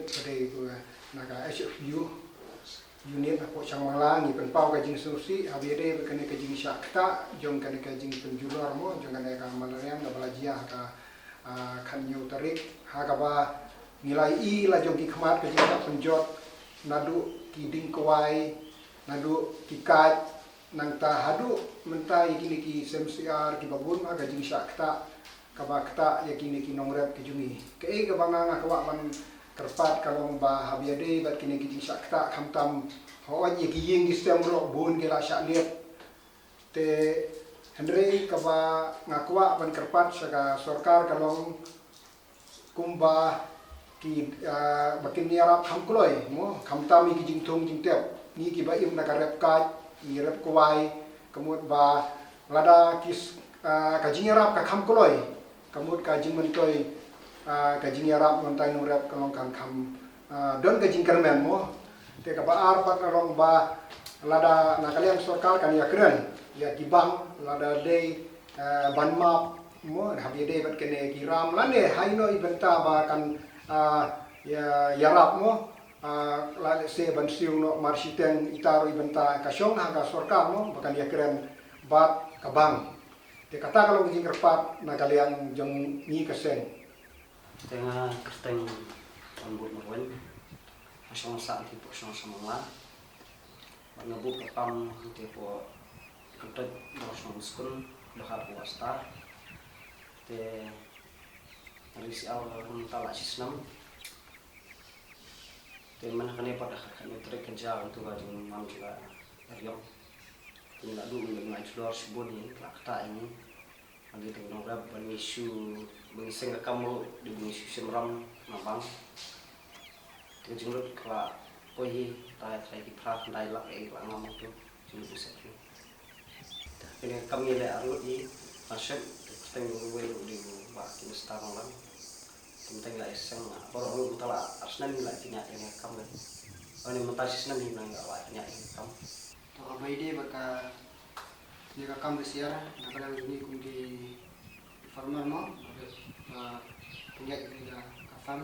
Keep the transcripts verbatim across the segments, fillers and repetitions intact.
Ka dei, eh, na ka H F U unit hapoh Shangmangla, ngi pynpaw ka jingsngewsih haba ïadei bad kane ka jingshah ktah jong kane ka jingpynjulor mo, jong kane ka malariang kaba la jia ha ka, ah, khathynñiew tarik, ha kaba ngi la ïohi la jong ki khmat ka jingshah pynjot naduh ki dieng kwai, naduh ki kait, nangta haduh mynta ïa kine ki sem syiar kiba bun ha ka jingshah ktah, kaba ktah ïa kine ki nongrep ki jong ngi. Kaei kaba nga, nga kwah ban kyrpad ka long ba haba ïadei bad kine ki jingshah ktah, khamtam hooid ïa ki ïing ki sem ruh bun ki la shah lip. Te hynrei kaba nga kwah ban kyrpad sha ka sorkar ka long kumba ki, ah, ba kin ïarap kham kloi mo, khamtam ïa ki jingthung jingtep. Ngi kiba im na ka rep kait, ngi rep kwai, ka mut ba lada ki s-, ah, ka jingïarap ka kham kloi, ka mut ka jingmyntoi, ah, ka jingïarap mynta nongrep ka long kan kham, ah, don ka jingkyrmen mo. Te kaba ar pat ka long ba lada na ka liang sorkar kan ïakren ïa ki bank, lada dei, ah, ban map mo, haba ïadei bad kane ki ram lane ha ino i bynta ba kan, ah, ïa, ïarap mo, ah, la lehse ban siew noh marshiteng ita ruh i bynta ka shong ha ka sorkar mo, ba kan ïakren bad ka bank. Te kata ka long ka jingkyrpad na ka liang jong ngi ka seng. Te nga kyrteng Onbut Marweiñ, nga shong sah hangtei hapoh Shangmangla. Bad nga buh ka pam hangtei hapoh Kyntoit, Shangskun, Dohad, Wasta. Te nga ri syiar mynta la shi snem. Te mynta kane pat ha ka khathynñiew tarik ka jia katu ka jingwan jong ka eriong. Te ngi la duh ngi la ïa jlor shibun, ngi la ktah ïa ngi. Ngi dei ki nongrep ba ngi shu, ba ngi seng ka kam ruh dei ba ngi shu shim ram na bank. Te ka jinglut ka la poi hi, trai trai ki phra khyndai lak eh la ngam hangtu. Jinglut ngi sep hi. Kane ka kam ngi leh arngut hi, ngi sep, te kyrteng uwei ruh dei u Bah Minister Nonglang. Te mynta ngi la ïaseng baroh arngut, mynta la ar snem ngi la pynïaid ïa kane ka kam. Lane mynta shi snem hi ngi la pynïaid ïa kane ka kam. To, haba ïadei bad kane ka kam ka syiar, na ka liang jong ngi kum ki farmer mo, ba pynïaid ïa ka farm.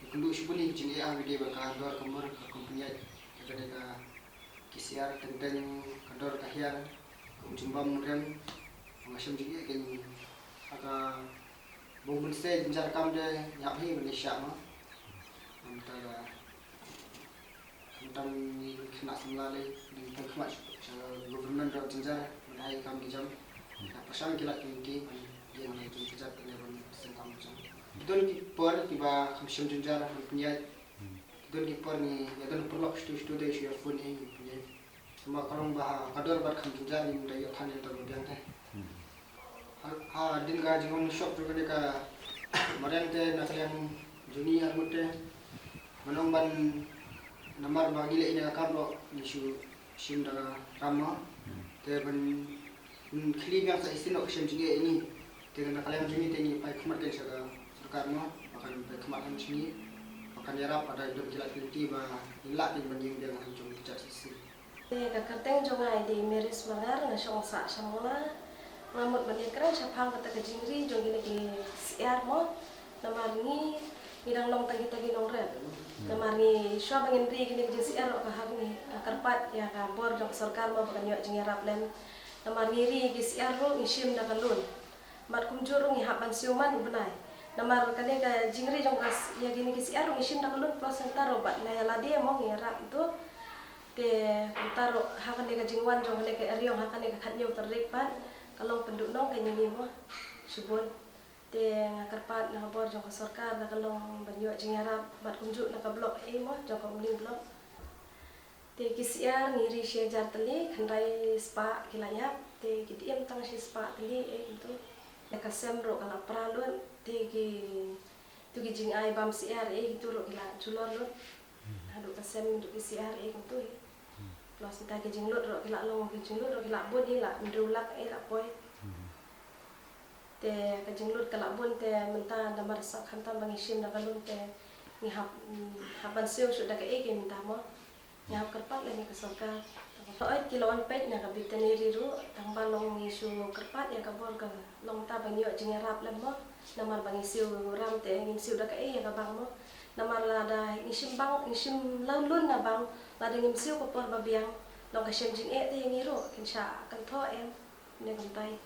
Ngi kynduh shibun ïa ki jingeh haba ïadei bad ka dor ka mur ka kum pynïaid ïa kane ka, ki syiar, teng teng ka dor ka hiar, ka u jingbam u rem, nga shem jingeh ïa kane. Ha kaba bun mynsiem jynjar kam te ngi hap hi ban ïashah mo. Mynta ka Khamtam ngi khynnah samla lei, ngi pynkhmat sha government ruh jynjar ban ai kam ki jam. Ngi pyrshang ki lad ki lynti ban ïeng ha la ki jong ki kjat ne ban seng kam ki jam. Ki don ki por kiba kham shym jynjar ban pynïaid. Ki don ki por ngi ïa don paralok shatu shatu de shu ïa phone ïa ngi pynïaid. Tangba ka long ba ha ka dor bad kham jynjar ngi ym da ïoh than ïa kata ka biang te. Ha, hadien ka jingwan shoh jong kane ka mariang te na ka liang jong ngi arngut te, ban ong ban, namar ba ngi leh ïa kane ka kam ruh ngi shu shim da ka ram mo. Te ban, ban khlieh biang sa shisien ruh ka shem jingeh ïa ngi. Te na ka liang jong ngi te ngi pynkhmat kein sha ka sorkar mo, ba kan pynkhmat kein sha ngi, ba kan ïarap, ba da don ki lad ki lynti ba ngin lah kein ban ïeng biang ha la ki jong ki kjat shisien. Te ka kyrteng jong nga i dei Mary Smarngar, nga shong sah Shangmangla. Nga mut ban ïakren shaphang kata ka jingri jong kine ki syiar mo. Namar ngi, ngi dang long tang kita ki nongrep. Namar ngi shuwa ba ngin ri kine ki jingsyiar ruh ka hap ngi, ah, kyrpad ïa ka bor jong ka sorkar mo ba kan ïoh jingïarap lem. Namar ngi ri ki syiar ruh ngi shim da ka loan. Bad kumjuh ruh ngi hap ban siew man u bnai. Namar kane ka jingri jong ka s-, ïa kine ki syiar ruh ngi shim da ka loan plus nangta ruh bad na ïa lade mo ngi ïarap tu. Te kumta ruh ha kane ka jingwan jong kane ka eriong ha kane ka khatñiew tarik pat ka long pynduhnong ka ïa ngi mo. Shibun. Te nga kyrpad na ka bor jong ka sorkar na ka long ban ïoh jingïarap bad kumjuh na ka block A mo jong ka Umling block. Te ki syiar ngi ri shi hajar tylli, khyndai spah ki la ïap, te ki dei em tang shi spah tylli, eh, kumtu. Te ka sem ruh ka la pra lut, te ki, tu ki jingai bam syiar, eh, kitu ruh ki la julor lut. Haduh ka sem, haduh ki syiar, eh, kumtu, eh. Plus mynta ki jinglut ruh ki la long, ki jinglut ruh ki la bun, eh, la hynriew lak, eh, la poi. Te ka jinglut ka la bun te mynta namar sa khamtam ba ngi shim da ka loan te ngi hap, mm, hap ban siew shuh da kaei kaei mynta mo. Ngi hap kyrpad lem ïa ka sorkar. Hooid ki la wan peit na ka veterinary ruh tangba long ngi shu kyrpad ïa ka bor ka long ta ba ngi ïoh jingïarap lem mo. Namar ba ngi siew ram te ngin siew da kaei ïa ka bank mo. Namar lada ngi shim bang, ngi shim lun na bang, lada ngim siew ka por ba biang, long ka shem jingeh te ïa ngi ruh, kin shah kynthoh em, ne kumtai.